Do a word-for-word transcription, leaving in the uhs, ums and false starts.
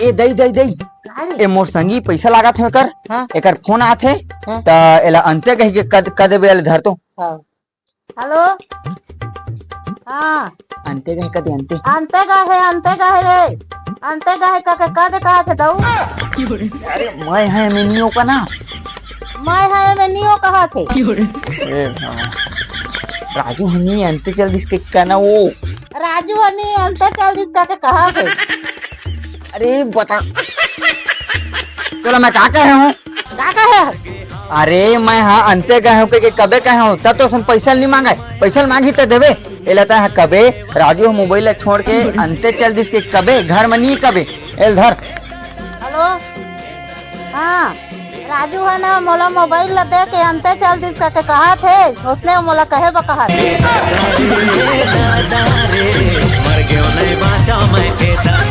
ए दई, दई, दई। का रे? ए मोर संगी पैसा लागत हे एकर। हाँ। एकर फोन आत हे। हाँ। त एला अंते कहि के क दे, क देबे, एला धर तो। हाँ। हेलो। हाँ। अंते गा हे, क दे अंते। अंते गा हे, अंते गा हे रे। अंते गा हे कहि के क दे कहा थे दऊ। अरे मैं हे एमे नियो का ना। मैं हे एमे नियो कहा थे। ए हाँ। राजू हनी अंते चल दिस के का ना वो। राजू हनी अंते चल दिस कहि के कहा थे। अरे बता। तोला मैं का कहे हूँ? का कहे हस? अरे मैं हा अंते गए हूँ के, के कबे कहे हूँ, तब तो उसने पैसा नहीं मांगा है। पैसा मांगी तो देवे। एला ता हा कबे राजू हा मोबाइल ला छोड़ के अंते चल दिस के कबे घर में नहीं कबे। एल धर। हेलो। हाँ। राजू हा ना मोला मोबाइल ला दे के अंते चल दिस कहि के कहा थे। उसने मोला कहे बा कहा थे। मर गयो नहीं बाचा मैं।